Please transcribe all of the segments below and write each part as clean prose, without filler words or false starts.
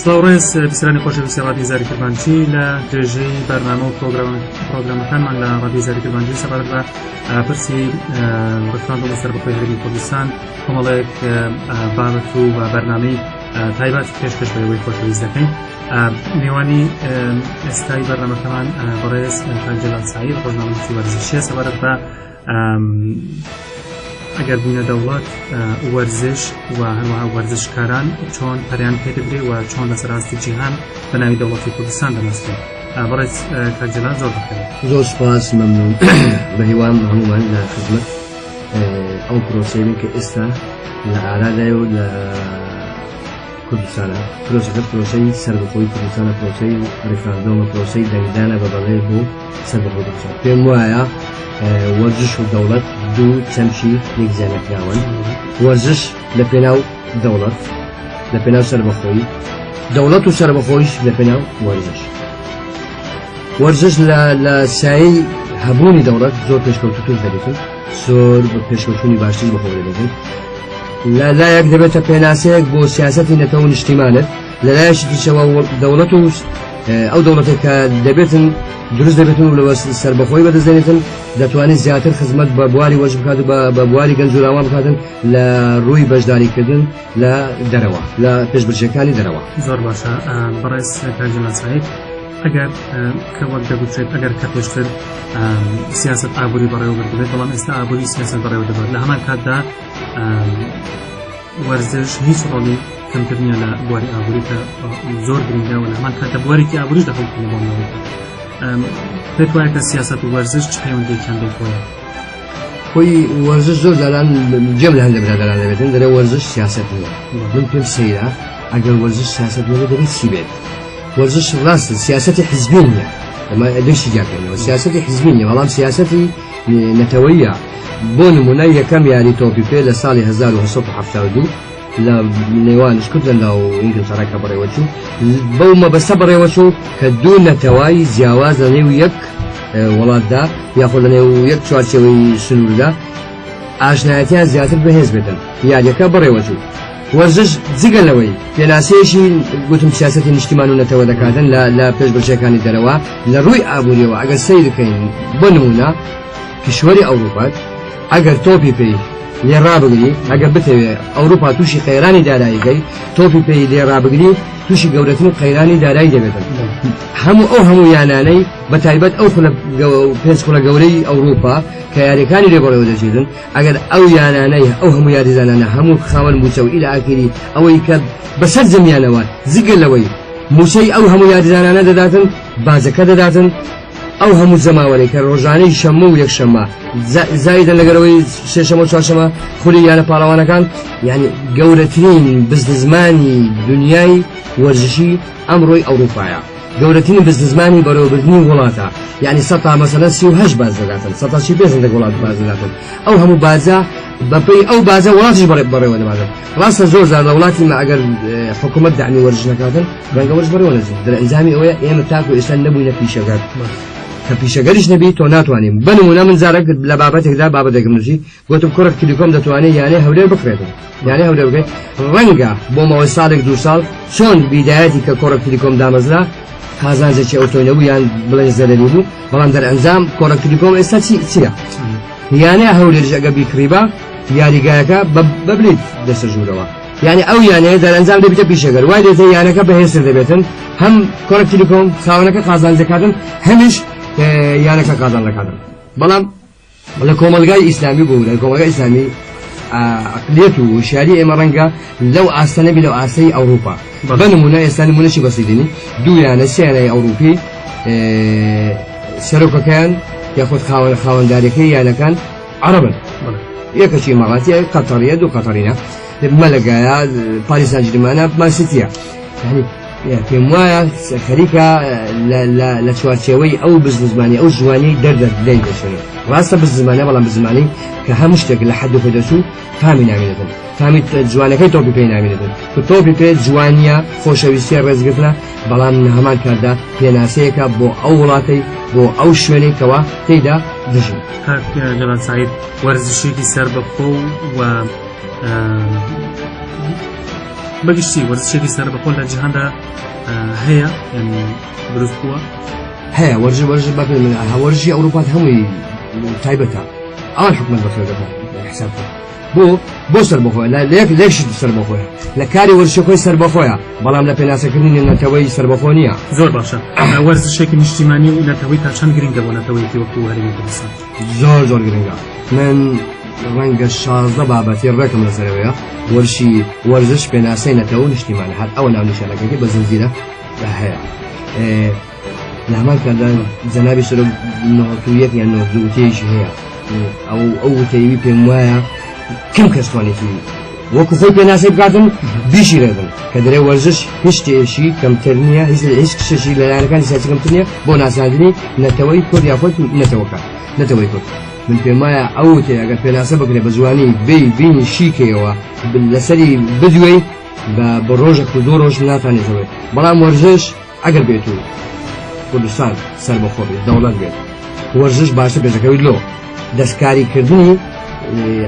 سڵاو ڕێز بیسەرانی خۆشەویستی ڕادیۆی زاری کرمانجی لە درێژەی بەرنامە و پرۆگرامەکانمان لە ڕادیۆی زاری کرمانجی سەبارەت بە پرسی ڕفراندۆم و سەربەخۆی هەرێمی کوردستان کۆمەڵێک بابەت و بەرنامەی تایبەت پێشکەش بە ئێوەی خۆشەویست دەکەین میوانی ئێستای بەرنامەکەمان بەڕێز کاک جەلال سعید ڕۆژنامەنووسی وەرزشیە سەبارەت بە ئەگەر بووینە دەوڵەت وەرزش و هەروەها وەرزشکاران چۆن پەریان پێدەدرێ و چۆن لەسەر ئاستی جیهان بە ناوی دەوڵەتی کوردستان دەناسرێن بەڕێز کاک جەلال زۆر بەخێر زۆر سپاس مەمنون بە هیوام هەمومان لە خزمەت ئەو پرۆسەیە بین کە ئێستا لە ئارادایە و لە کوردستانە پرۆسەکە پرۆسەی سەربەخۆی کوردستانە پرۆسەی ڕیفراندۆمە پرۆسەی دەنگدانە بە بەڵێ بۆ سەربەخۆی کوردستان پێم وایە وەرزش و دەوڵەت دوو چەمکی لێک جیانەکراون وەرزش لە پێناو دەوڵەت لە پێناو سەربەخۆی دەوڵەت و سەربەخۆیش لە پێناو وەرزش وەرزش لە سایەی هەبوونی دەوڵەت زۆر پێشکەوتوتر دەبێتن زۆر بە پێشکەوتونی باشتر بەخۆ دەبێتن لە لایەک دەبێتە پێناسەیەک بۆ سیاسەتی نەتەوە و نیشتیمانت لە لایەکی دیشەوە دەوڵەت و ئەو دەوڵەتێک کە دەبێتن دروست دەبێتن و لەوە سەربەخۆی بەدەست دێنێتن دەتوانێت زیاتر خزمەت بە بواری وەرزش بکات و بە بواری گەنج و لاوان بکاتن لە ڕووی بەشداریکردن لە دەرەوە لە پێشبرکێکانی دەرەوە. زۆر باشە بەڕێز کاک جەلال سعید ئەگەر کە وەک دەگوترێت ئەگەر کە پێشتر سیاست ئابووری بەڕێوە بردبێت بەڵام ئێستا ئابووری سیاست بەڕێوە دەبات لە هەمان کاتدا وەرزش هیچ ڕۆڵی کەمتر نییە لە بواری ئابووری کە زۆر گرنگە و لە هەمان کاتدا بوارێکی ئابووریش دەخڵکردن بۆ پێت وایە کە سیاست و وەرزش چ پەیوەندییەکیان بەیەکەوە خۆی وەرزش زۆر جاران جێم لە هەندێک برادەران دەبێتن دەرێ وەرزش سیاست نییە من پێم سەیرە ئەگەر وەرزش سیاست نەبێت دەبێت چی بێت وەرزش ڕاستە سیاسەتی حزبی نییە ئەمە لەشی جیاکەینەوە سیاسەتی حزبی نییە بەڵام سیاسەتی نەتەوەیە بۆ نمونە یەکەم یاری تۆپی پێ لە ساڵی 1972 لە نێوان سکوتلەندا و ئینگلتەرا کە بەڕێوەچوو بەو مەبەستە بەڕێوەچوو کە دوو نەتەوای جیاواز لە نێو یەک وڵاتدا یاخۆ لە نێو یەک چوارچێوەی سنووردا ئاشنایەتیان زیاتر بەهێز بێتن یاریەکە بەڕێوەچوو وەرزش جگە لەوەی پێناسەیەکی گوتم سیاسەتی نیشتیمان و نەتەوە دەکاتن لە لە پێشبڕکێکانی دەرەوە لە ڕووی ئابووریەوە ئەگەر سەیر بکەین بۆ نمونە کیشوەری ئەوروپات ئەگەر تۆپی پێی لێ ڕابگری ئەگەر بتەوێ ئەوروپا تووشی قەیرانی دارایی کەی تۆپی پێی لێ ڕابگری تووشی گەورەترین قەیرانی دارایی دەبێتن هەموو ئەو هەموو یانانەی بە تایبەت ئەو خولە پێنج خولە گەورەی ئەوروپا کە یاریەکانی لێ بەڕێوە دەچێتن ئەگەر ئەو یانانەی ئەو هەموو یاریزانانە هەموو خاوەن موچە و ئیلە ئاخیری ئەوەی کە بەسەر جەمیانەوە جگە لەوەی موچەی ئەو هەموو یاریزانانە دەداتن باجەکە دەداتن ئەو هەموو جەماوەرەی کە ڕۆژانەی شەممە و یەکشەممە زایدن لەگەرەوەی سێشەمە و چوارشەمە خولی یانە پاڵەوانەکان یعنی گەورەترین بزنزمانی دنیای وەرزشی ئەمڕۆی ئەوروپایە گەورەترین بزنزمانی بەڕێوەبردنی وڵاتە یعنی سەتا مەسەلەن 38 باج دەداتن سەتا 35 هەندێک وڵات باج دەداتن ئەو هەموو باجە بەپێی ئەو باجە وڵاتیش بەڕێ بەڕێوە دەباتن ڕاستە زۆر جار لە وڵاتی مە ئەگەر حکوومەت دەعمی وەرزش نەکاتن ڕەنگە وەرز بەڕێوە نەچێت دەرئەنجامی ئەوەیە ئێمە تاکو ئێستا نەبووینە پیشەگەر کە پیشەگەریش نەبی تۆ ناتوانین بە نمونە من جارێک لە بابەتێکدا بابەتێکم نووسی گوتم کوڕک تلیکۆم دەتوانێت یانەی هەولێر بکڕێتن یانەی هەولێر بکەیت ڕەنگە بۆ ماوەی ساڵێک دوو ساڵ چۆن بیدایەتی کە کۆڕک تلیکۆم دامەزرا قازانجێکی ئەوتۆی نەبوو یان بڵێن زەرەری بوو بەڵام دەرئەنجام کۆڕک تلیکۆم ئێستا چی چییە یانەی هەولێریش ئەگە بیکڕیبا یاریگایەکە بەبلیت دەستە ژوورەوە یعنی ئەو یانەیە دەرەنجام دەبێتە پیشەگەر وای دێتە یانەکە بەهێزتر دەبێتن هەم کۆڕک تلیکۆم خاوەنەکە قازانج دەکاتن هەمیش یانەکە قازان دەکاتن بەڵام لە کۆمەڵگای ئیسلامی بوو لە کۆمەڵگای ئیسلامی عقلیەت و هۆشیاری ئێمە ڕەنگە لەو ئاستە نەبی لەو ئاستەی ئەوروپا بە نمونە ئێستا نمونەشی بەسیدنی دوو یانە سێ یانەی ئەوروپی سەرۆکەکەیان یاخود خاوەن خاوەنداریەکەی یانەکان عەرەبن یەکەکی ئیماراتیە قەتەریە دوو قەتەرینە مەلەگایە پاریس سانجیرمانە مانسیتیە یعنی پێم وایە خەریکە لە چوارچێوەی ئەو بزنزمانی ئەو جوانی دەردە لێی دەچێت ڕاستە بزنزمانە بەڵام بزمانی کە هەموو شتێک لە حەد خۆی دەچوو تامی نامێنێتن تامی جوانەکەی تۆپی پێی نامێنێتن کە تۆپی پێ جوانیە خۆشەویستیە ڕێزگرتنە بەڵام لە هەمان کاتدا پێناسەیەکە بۆ ئەو وڵاتەی بۆ ئەو شوێنەی کەوا تێیدا دەژین. کاک جەلال سەعید وەرزشێکی سەربەخۆ و بەگشتی وەرزشێکی سەربەخۆ لە جیهاندا هەیە ینی دروست بووە؟ هەیە وەرزش وەرزش بە پێی من وەرزشی ئەوروپات هەمووی تایبەتە ئەوان حکومت بەخێو دەکەن حساب بکە. بۆ بۆ سەربەخۆیە لە لە یەک لە یەک شت سەربەخۆیە لە کاری وەرزشی خۆی سەربەخۆیە بەڵام لە پێناسەکردنی نەتەوەی سەربەخۆ نییە. زۆر باشە وەرزشێکی نیشتیمانی و نەتەوەی تا چەند گرنگە بۆ نەتەوەیەکی وەکو هەرێمی کوردستان؟ زۆر زۆر گرنگە من ڕەنگە 16 بابەتی ڕێکم لەسەرەوەیە وەرشی وەرزش پێناسەی نەتەوە و نیشتیمانە هەر ئەوە ناونیشانەکەی بە زنجیرە هەیە لە هەمان کاتدا جەنابی سەرۆک 91 یان 92 وتەیەکی هەیە ئەو ئەو وتەیەوی پێم وایە کەم کەس توانێتی وەکو خۆی پێناسەی بکاتن بیشی ڕێبن کە دەرێ وەرزش هیچ شتێکی کەمتر نییە هیچ هیچ کشێکی لە لایەنەکانی سیاسی کەمتر نییە بۆ ناساندنی نەتەوەی کورد یاخود نەتەوەکە نەتەوەی کورد من پێم وایە ئەو وتەیە ئەگەر پێناسە بکرێ بە جوانی بێی بینی شیکەیەوە لەسەری بدوێی بە بە ڕۆژێک و دوو ڕۆژ ناتوانێتەوە بەڵام وەرزش ئەگەر بێت و کوردستان سەربەخۆ بێت دەوڵەت بێت وەرزش باشتر پێشەکەویت لۆ دەستکاریکردنی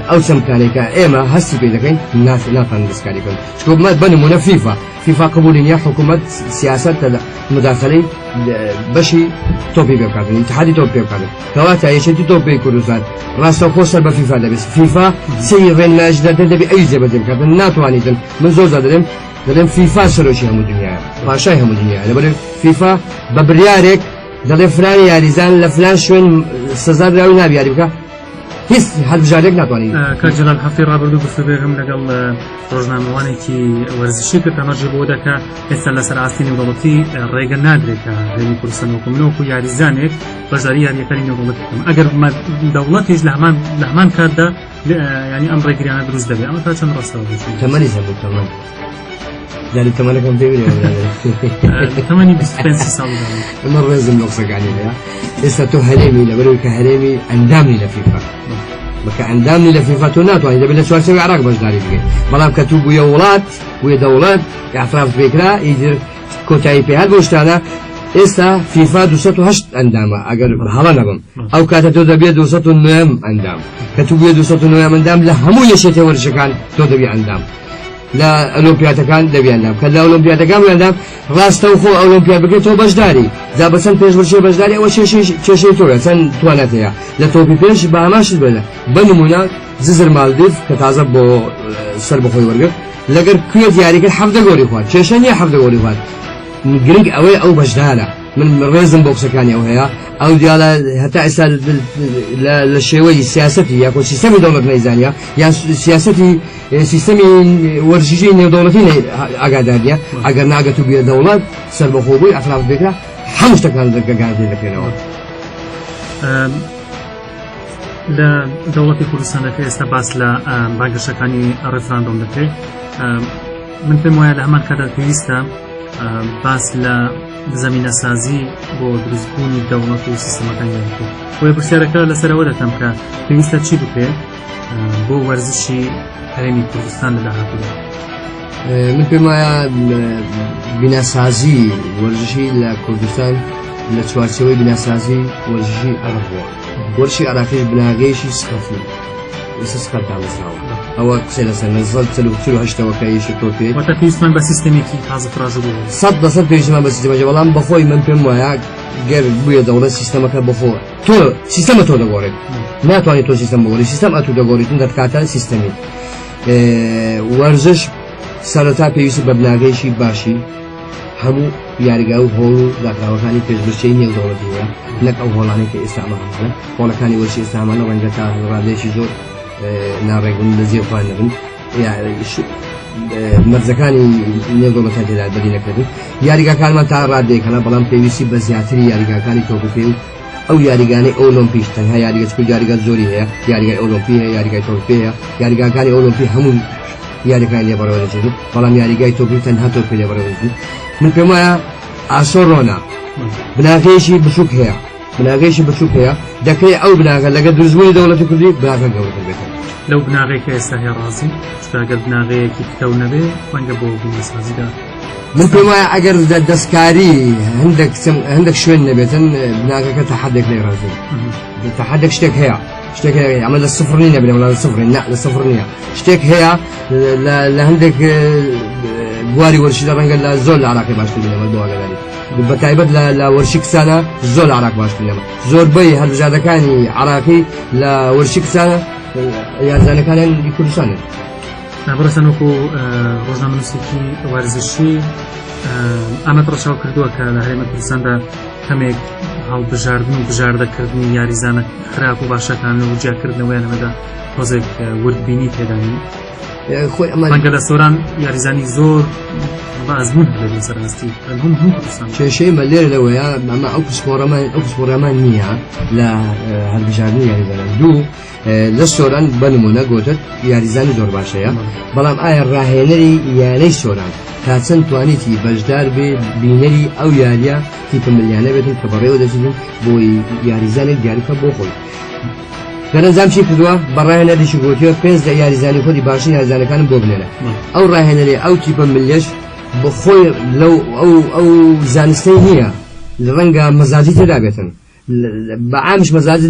ئەو چەمکانەی کە ئێمە هەستی پێ دەکەین ناتوانن دەستکاری بکەن چکۆ بە نمونە فیفا فیفا قبولی نییە حکوومەت سیاست مداخلەی بەشی تۆپی پێ بکاتن ئیتحادی تۆپ پێ بکاتن کەواتە یەکێتی تۆپی کوردستان ڕاستەوخۆ سەر بە فیفا دەبێت فیفا سەی ڕێنمایش دەردە دەبێ ئەوی جێبەجێ بکاتن ناتوانیتن من زۆر جار دەڵێم دەڵێم فیفا سەرۆکی هەموو دنیاە پاشای هەموو دنیاە لەبەر فیفا بە بریارێک دەڵێ فلان یاریزان لە فلان شوێن سزا دراوی نابی یاری بکە هیچ هەڵبژاردێک ناتوانێت کاک جەلال هەفتەی ڕابردوو گفتوگۆیەکم لەگەڵ ڕۆژنامەوانێکی وەرزشی کرد ئاماژەی بۆ دەکا ئێستا لەسەر ئاستی نێودەوڵەتی ڕێگە نادرێت کە هەرێمی کوردستان وەکو من وەکو یاریزانێک بەشداری یاریەکانی نێودەوڵەتی بکەم ئەگەر دەوڵەتیش لە هەمان لە هەمان کاتدا ینی ئەم ڕێگریانە دروست دەبێت ئەمە تا چەند ڕاستەوە تەمەنی زەبوو تەمەن جاری تەمەنەکەم پێ تەمەنی 25 ساڵ ئەمە ڕێزم لە قسەکانی هەیە ئێستا تۆ هەرێمی لەبەرەوەی کە هەرێمی ئەندامی لە فیفا بکە ئەندامی لە فیفا تۆ ناتوانانی دەبێت لە چوارچێوەی عراق بەشداری بکەیت بەڵام کە تو بوویە وڵات بوویە دەوڵەت اعتراف پێکرا ئیتر کۆتایی پێهات بۆ شتانە ئێستا فیفا 208 ئەندامە ئەگەر هەڵە نەبم ئەو کاتە تۆ دەبێت 209 ئەندام کە تو بوویە 209 ئەندام لە هەموو یەکێتە وەرزشەکان تۆ دەبی ئەندام لە ئۆلۆمپیاتەکان دەبی ئەندام کە لە ئۆلۆمپیاتەکان بووی ئەندام ڕاستەوخۆ ئۆلۆمپیات بکەیت تۆ بەشداری جا بە چەند پێشبڕکێ بەشداری ئەوە کێشەی کێشەی تۆیە چەند توانات هەیە لە تۆپی پێش بە هەمان شت بێنە بە نمونە جزر مالدیف کە تازە بۆ سەر بەخۆی وەرگرت لەگەر کوێت یاری کرد 17 گۆلی خوارد کێشە نییە 17 گۆلی خوارد گرنگ ئەوەی ئەو بەشدارە من ڕێزم بۆ قسەکانی ئەو هەیە ئەو دیالە هەتا ئێستا لە شێوەی سیاسەتی یاخۆ سیستەمی دەوڵەت نەیزانە یان سیاسەتی سیستەمی وەرزشی نێودەوڵەتی ئاگادار نییە ئەگەر ناگەت و بێ دەوڵەت سەربەخۆ بووی ئەفراف بێکرا هەموو شتەکان دەگەگان دەکرێنەوە. لە دەوڵەتی کوردستانەکە ئێستا باس لە بانگەشەکانی ڕێفراندۆم دەکرێت من پێم وایە لە هەمان کاتدا پێویستە باس لە زەمینەسازی بۆ دروستبوونی دەوڵەت و سیستەمەکانی بکرێت بۆیە پرسیارەکە لەسەرەوە دەکەم کە پێویستە چی بکرێت بۆ وەرزشی هەرێمی کوردستان لە داهاتوودا؟ من پێم وایە بیناسازی وەرزشی لە کوردستان لە چوارچێوەی بیناسازی وەرزشی عێراق بووە وەرزشی عێراقیش بناغەیەکی سخەفی ئێستا سخەف دامەزراوە ئەوە قسەی لەسەر نەزەل چل و چل و هەشتەوە کە ئیشی تۆ پێ واتە پێویستمان بە سیستەمێکی تازە تراژە بوو سەد لە سەد پێویستمان بە سیستەمەکە بەڵام بەخۆی من پێم وایە گەر بوویە دەوڵەت سیستەمەکە بەخۆ تۆ سیستەمە تۆ دەگۆڕێت ناتوانێت تۆ سیستەم بگۆڕی سیستەم ئەتو دەگۆڕیتن دەتکاتە سیستەمی وەرزش سەرەتا پێویستی بە بناغەیەکی باشی هەموو یاریگا و هۆڵ و داخراوەکانی پێشبرکێی نێودەوڵەتی هەیە نەک ئەو هۆڵانەی کە ئێستا ئەمە هەمانە هۆڵەکانی وەرزشی ئێستا هەمانە ڕەنگە تا ڕادەیەکی زۆر ناڕێک بن لە جێ خۆیان نەبن مەرجەکانی نێودەوڵەتیان تێدا بەدی نەکردن یاریگاکانمان تا ڕادەیەک هەنا بەڵام پێویستی بە زیاتری یاریگاکانی تۆپی پێ و ئەو یاریگانەی ئۆلۆمپیش تەنها یاریگە چکو یاریگا زۆری هەیە یاریگای ئۆلۆمپی هەیە یاریگای تۆپی هەیە یاریگاکانی ئۆلۆمپی هەموو یاریەکان لێ بەڕێوە دەچێت بەڵام یاریگای تۆپی تەنها تۆپی لێ بەڕێوە دەچێت من پێم وایە ئاسۆ ڕۆنا بناغەیەکی بچووک هەیە بناغەیەکی بچووک هەیە دەکرێت ئەو بناغە لەگەڵ دروستبوونی دەوڵەتی کوردی بناغە گەورەتر بێت لەو بناغەی کە ئێستا هەیە ڕازی چونکە ئەگەر بناغەیەکی پتەو نەبێ ڕەنگە بۆ بیناسازیدا من پێم وایە ئەگەر دەستکاری هەندێک هەندێک شوێن نەبێتن بناغەکە تا حدێک لێ ڕازی تا حدێک شتێک هەیە شتێک هەیە ئەمە لە سفر نیە بڵێم لە سفر نه لە سفر نییە شتێک هەیە لە هەندێک بواری وەرشی لە ڕەنگە لە زۆر لە عراقی باشتر بینەمە بۆ ئاگاداری بە تایبەت لە وەرشی کچانە زۆر لە عراق باشتر لەمە. زۆربەی هەڵبژاردەکانی عراقی لە وەرشی کچانە یارزانەکانیان کوردستانن. بەڕێزتان وەکو ڕۆژنامەنووسێکی وەرزشی ئەمەت ڕەچاو کردووە کە لە هەرێمی کوردستاندا کەمێک هەڵبژاردن و بژاردەکردنی یاریزانە خراپ و باشەکان و جیاکردنەوەیان ئەمەدا تۆزێک وردبینی تێدانی خۆی ئەمە ڕەنگە لە سۆران یاریزانی زۆر بە ئەزموون هەبێت لەسەر ئاستی هەم هەم کوردستان. کێشەی مە لێرە لەوەیە ئەمە ئەو پسپۆڕەمان ئەو پسپۆڕەمان نییە لە هەڵبژاردنی یاریزانان. دوو لە سۆران بە نمونە گوتت یاریزانی زۆر باشەیە، بەڵام ئایا ڕاهێنەری یانەی سۆران تا چەند توانیتی بەشدار بێ بینەری ئەو یاریە تیپە ملیانە بێتن کە بەڕێوە دەچن بۆی یاریزانێک دیاریکە بۆ خۆی؟ دەرەنجام چی کردووە؟ بە ڕاهێنەریشی گوتووە پێنج لە یاریزانی خۆی باشترین یاریزانەکانم بۆ بنێرە. ئەو ڕاهێنەری ئەو تیپە ملیەش بۆ خۆی لەو ئەو ئەو زانستەی نییە، ڕەنگە مەزاجی تێدا بێتن، بە عامش مەزاج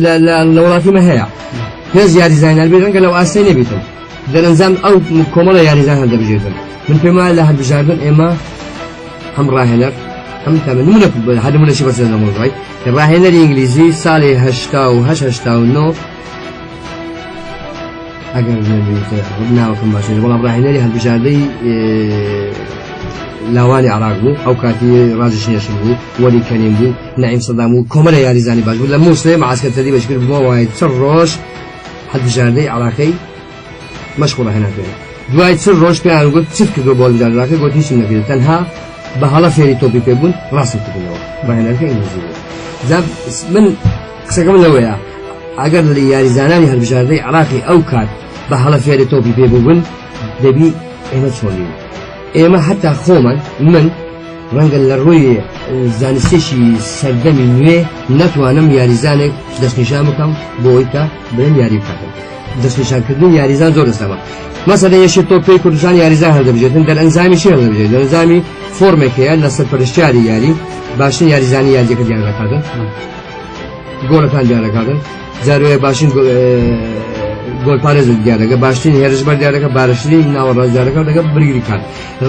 لە وڵاتی مە هەیە پێنج یاریزانیان بێت ڕەنگە لەو ئاستەی نەبیتن. دەرەنجام ئەو کۆمەڵە یاریزان هەڵدەبژێردن. من پێم وایە لە هەڵبژاردن ئێمە هەم ڕاهێنەر هەم تامە نمونە هەر نمونەشی بەسەر لە مۆزای ڕاهێنەری ئینگلیزی ساڵی 88 89 ئەگەر ناوەکەم باشێت، بەڵام ڕاهێنەری هەڵبژاردەی لاوانی عراق بوو، ئەو کاتی ڕازش نێشن بوو، وەلی کەریم بوو، نەعیم سەدام بوو، کۆمەڵە یاریزانی باش بوو. لە مووسڵێ معسکەر تەدریبەش کرد بووە وای چ ڕۆژ هەڵبژاردەی عراقی مەشغوڵ هێنا پێ. دوای چ ڕۆژ پێیان گوت چت کردووە بۆ هەڵبژاردەی عراقی؟ گوت هیچم نەکرد، تەنها بە هەڵە فێری تۆپی پێ بوون، ڕاستم کردنەوە. ڕاهێنەرەکە ئینگلیزی بوو. جا من قسەکەم لەوەیە ئەگەر لە یاریزانانی هەڵبژاردەی عراقی ئەو کات بە هەڵە فێری تۆپی پێ بوون، دەبی ئێمە چۆن بین؟ ئێمە حتا خۆمان من ڕەنگە لە ڕووی زانستێکی سەردەمی نوێ نەتوانم یاریزانێک دەستنیشان بکەم بۆ ئەوەی کە بڵێم یاری بکاتن. دەستنیشانکردن یاریزان زۆر دەستەمە. مەسەلەن یەشی تۆپی کوردستان یاریزان هەڵدەبژێتن، دەرئەنجامی چی هەڵدەبژێت؟ دەرئەنجامی فۆرمێک هەیە لە سەرپەرشتیاری یاری، باشترین یاریزانی یاریەکە دیار دەکاتن، گۆڵەکان دیار دەکاتن، جاروەیە باشترین گۆڵپارێز دیارەکە، باشترین هێرشبەر دیارەکە، باشترین ناوەڕاست دیارەکە دەگە بەرگری کات.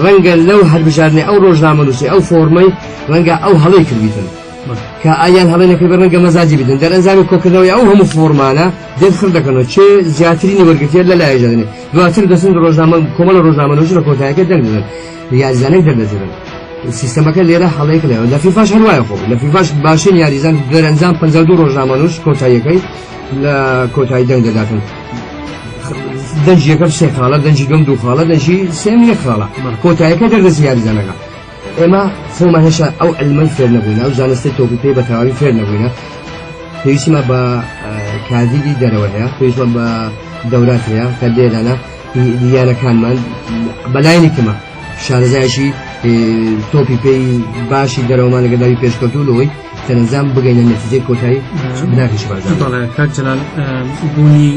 ڕەنگە لەو هەڵبژاردنەی ئەو ڕۆژنامەنووسی ئەو فۆرمەی ڕەنگە ئەو هەڵەی کردیتن کە ئایان هەڵێ نەکرد، ڕەنگە مەزاجی بدەن. دەرئەنجامی کۆکردنەوەی ئەو هەموو فۆرمانە دێت خڕ دەکەنەوە، چێ زیاترینی وەرگرتیە لە لایەک دەدەنێ، دواتر دەچن ڕۆژنامە کۆمەڵە ڕۆژنامەنووس لە کۆتایەکە دەنگ دەدەن، یاریزانێک دەردەچن. سیستەمەکە لێرە هەڵەیەک لەوە. لە فیفاش هەر وایە، خۆ لە فیفاش باشترین یاریزان دەرئەنجام 52 ڕۆژنامەنووس کۆتاییەکەی لە کۆتایی دەنگ دەداتن. دەنگی یەکەم سێ خاڵە، دەنگی دوم دوو خاڵە، دەنگی سێم یەک خاڵە، کۆتایەکە دەردەچی یاریزانەکە. ئێمە خۆمان هێشتا ئەو علمەی فێر نەبووینە، ئەو زانستی تۆپی پێ بە تەواوی فێر نەبووینە. پێویستیمان بە کادیری دەرەوە هەیە، پێویستمان بە دەورات هەیە کە لێرانە یانەکانمان بەلایەنی کەمە شارەزایەکی تۆپی پێی باشی دەرەوەمان لەگەڵ داوی پێشکەوتوو لەوەی سەرەنجام بگەینە نەتیجەی کۆتایی بناکەشی بارزانی. بەڵێ کاک جەلال، بوونی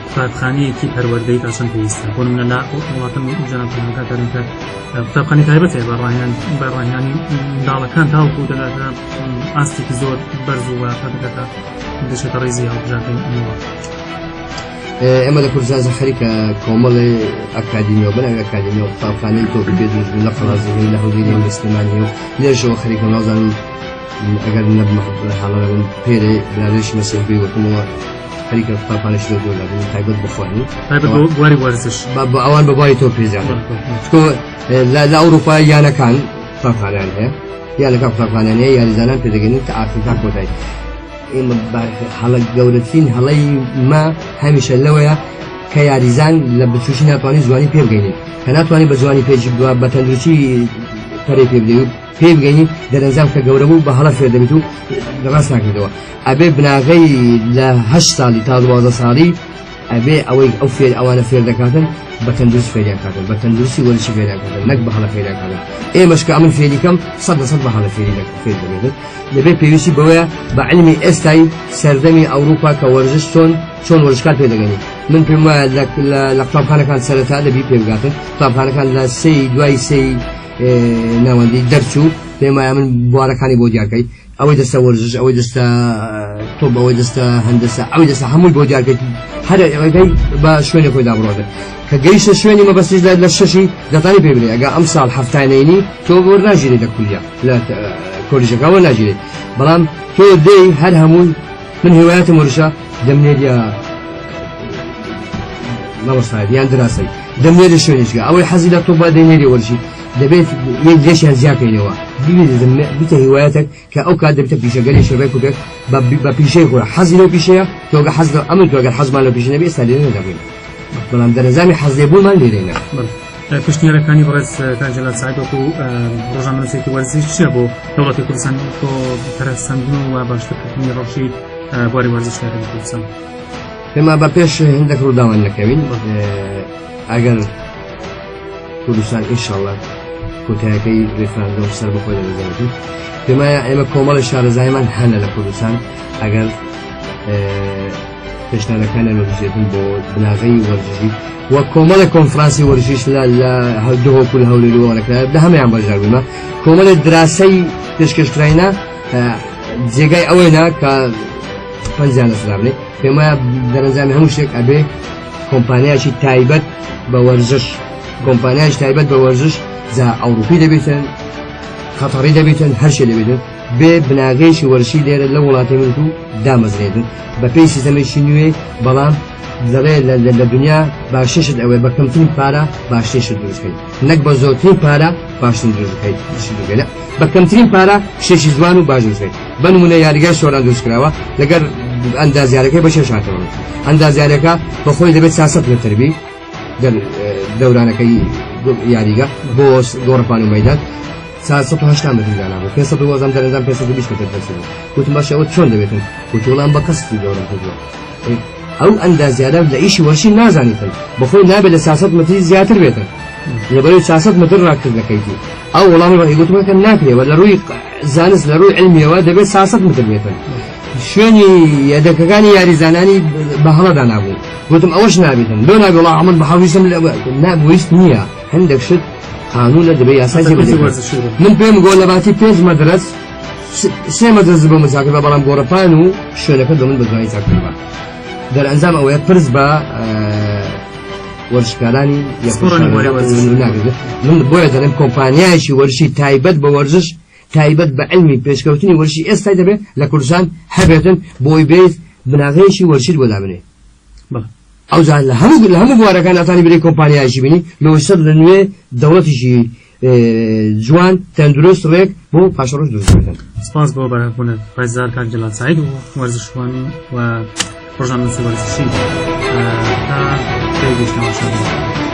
قوتابخانەیەکی پەروەردەی تا چەند پێویستە؟ بۆ نمونە لە وڵاتە جەنابتان هاوکارن کە قوتابخانەی تایبەت هەیە بە ڕاهێنانی منداڵەکان تاوەکو دەگاتە ئاستێکی زۆر بەرز و تا دەگاتە دەچێتە ڕیزی هەڵبژاردنی وڵات. ئێمە لە کوردستان خەریکە کۆمەڵێ ئەکادیمیەوە بەناوی ئەکادیمیەوە قوتابخانەی تۆپی پێ دروست بوون لە قەڵازی لە هەولێری و لە سلێمانی و لێرەشەوە خەریکە نازانم ئەگەر نەبمە حاڵە نەبم پێرێ برادەرێکی مەسیح بێ وتمەوە خەریکە قوتابخانەی زۆر زۆر لابوو تایبەت بە خۆیان تایبەت بۆ بواری وەرزش بە ئەوان بە بواری تۆپی زیاتر. چکۆ لە ئەوروپا یانەکان قوتابخانەیان هەیە، یانەکان قوتابخانەیان هەیە، یاریزانان پێدەگەن تا ئاخر تا کۆتایی. ئێمە هەڵە گەورەترین هەڵەی ما هەمیشە لەوەیە کە یاریزان لە بچووکی ناتوانانی جوانی پێ بگەینێت، کە ناتوانانی بە جوانی پێ بە تەندروستی پەرەی پێ بدەیت و پێ بگەینی، دەرەنجام کە گەورە بوو بە هەڵە فێر دەبێت و ڕاست ناکردەوە. ئەبێ بناغەی لە 8 ساڵی تا 12 ساڵی ئەبێ ئەوەی ئەو فێر ئەوانە فێر دەکاتن بە تەندروست فێریان کاتن، بە تەندروستی وەرزشی فێریان کاتن، نەک بە هەڵە فێریان کاتن. ئێمەش کە ئەمن فێری کەم 100% بە هەڵە فێری فێر دەبێتن. دەبێت پێویستی بەوەیە بە علمی ئێستای سەردەمی ئەوروپا کە وەرزش چۆن چۆن وەرزشکار پێدەگەنی. من پێم وایە لە قوتابخانەکان سەرەتا دەبی پێ بگاتن. قوتابخانەکان لە سێی دوای سێی ناوەندی دەرچوو، پێم وایە من بوارەکانی بۆ دیارکەی. ئەوەی دەستە وەرزش، ئەوەی دەستە تۆپ، ئەوەی دەستە هەندەسە، ئەوەی دەستە هەمووی بۆ دیارکەیت، هەر ڕێگەی بە شوێنی خۆیدا بڕۆێت. کە گەیشتە شوێنی مەبەستیش لە شەشی دەتانی پێ بلێ ئەگە ئەم ساڵ هەفتانەینی تۆ وەرناگیرێت لە کولیە لە کۆلیژەکە وەرناگیرێت، بەڵام تۆ دێی هەر هەمووی من هیوایەتم وەرشە دەمنێریە مامۆستایەتی یان دراسەی دەمنێری شوێنیشگە ئەوەی حەزی لە تۆپە دەینێری وەرشی دەبێت یەک لێشیان زیاکەینەوە بیتە هیوایەتێک کە ئەو کات دەبێتە پیشەگەرێکی ڕێک و پێک بە پیشەی خۆی حەزی لەو پیشەیە تۆگە حەز لە ئەمن تۆگەر حەزمان لە پیشە نەبێ ئێستا لێرە نەدەبووین بەڵام دەرەنجامی حەز لێبوونمان لێرەینە. پێشنیارەکانی بەڕێز کاک جەلال سەعید وەکو ڕۆژنامەنووسێکی وەرزش چییە بۆ دەوڵەتی کوردستان بۆ پەرەسەندن و باشترکردنی ڕەوشی بواری وەرزش لە هەرێمی کوردستان؟ پێما بە پێش هەندێک ڕووداوان نەکەوین ئەگەر کوردستان ئینشاڵڵا کۆتایەکەی ڕیفراندۆم سەر بەخۆی دەدەزانێت پێمایە ئێمە کۆمەڵی شارەزایمان هەنە لە کوردستان ئەگەر پێشنارەکانیان وەرزشێتن بۆ بناغەی وەرزشی و کۆمەڵی کۆنفرانسی وەرزش لە لە دهۆک و لە هەولێر و وانەکرا لە هەموویان بەشدار بوومە کۆمەڵی دراسەی پێشکەشکراینە جێگای ئەوەیە کە پەنجیان لەسەر بنێ پێم وایە دەرەنجامی هەموو شتێک ئەبێ کۆمپانیایکی تایبەت بە وەرزش کۆمپانیایکی تایبەت بە وەرزش جا ئەوروپی دەبێتن قەتەڕی دەبێتن هەر شێ دەبێتن بێ بناغەیەکی وەرزشی لێرە لە وڵاتی من و دامەزرێتن بە پێی سیستەمێکی نوێ بەڵام دەڵێ لە دنیا باشترین شت ئەوەیە بە کەمترین پارە باشترین شت دروست بکەیت نەک بە زۆرترین پارە باشترین دروست بکەیت بە کەمترین پارە شتێکی جوان و باش دروست بکەیت بە نمونە یاریگای سۆران دروست کراوە لەگەر ئەندازیارەکەی بە شێش هاتەوە ئەندازیارەکە بەخۆی دەبێت 400 متر بی دەورانەکەی یاریگە بۆ گۆڕپان و مەدان 480 متر دانابوو 500 وەزم دەرەنجام 520 متر دەرچوو وتم باشە ئەوە چۆن دەبێتن وتی وەڵام بە قەستی گەورەم کردووە ئەو ئەندازیارە لە ئیشی وەرشی نازانیتن بەخۆی نابێت لە 400 متری زیاتر بێتن لەبەرەی 400 متر ڕاکردنەکەیتی ئەو وەڵامی بەڵی گوتمەکە ناکرێ وە لە ڕووی زانست لە ڕووی علمیەوە دەبێت 400 متر بێتن شوێنی یەدەکەکانی یاریزانانی بە هەڵەدا نابوو گوتم ئەوەش نابێتن لۆ نابێ وڵا ئەمن بە حەویستم نابویست نییە هەندێک شت قانونە دەبێ یاسای جێبەجێ من پێم گۆ لە باتی پێنج مەدرەس سێ مەدرەس بۆ من چاکردبا بەڵام گۆڕەپان و شوێنەکە بە من بە جوانی چاکردبا دەرئەنجام ئەوەیە پرس بە وەرزشکارانی من بۆیە دەڵێم کۆمپانیایەکی وەرزشی تایبەت بە وەرزش تایبەت بە علمی پێشکەوتنی وەرزشی ئێستای دەبێت لە کوردستان هەبێتن بۆی بێت بناغەیەکی وەرزشیت بۆ دابنێ ئەوجا لە هەموو لە هەموو بوارەکان ئەتانی برێ کۆمپانیایەکی بینی لەوەی سەر لە نوێ دەوڵەتێکی جوان تەندروست ڕێک بۆ پاشەڕۆژ دروست بکەن. سپاس بۆ بەرهەبوونت ڕێزدار کاک جەلال سەعید و وەرزشوان و ڕۆژنامەنووسی وەرزشی تا پێگەیشتنەوە شاد بن.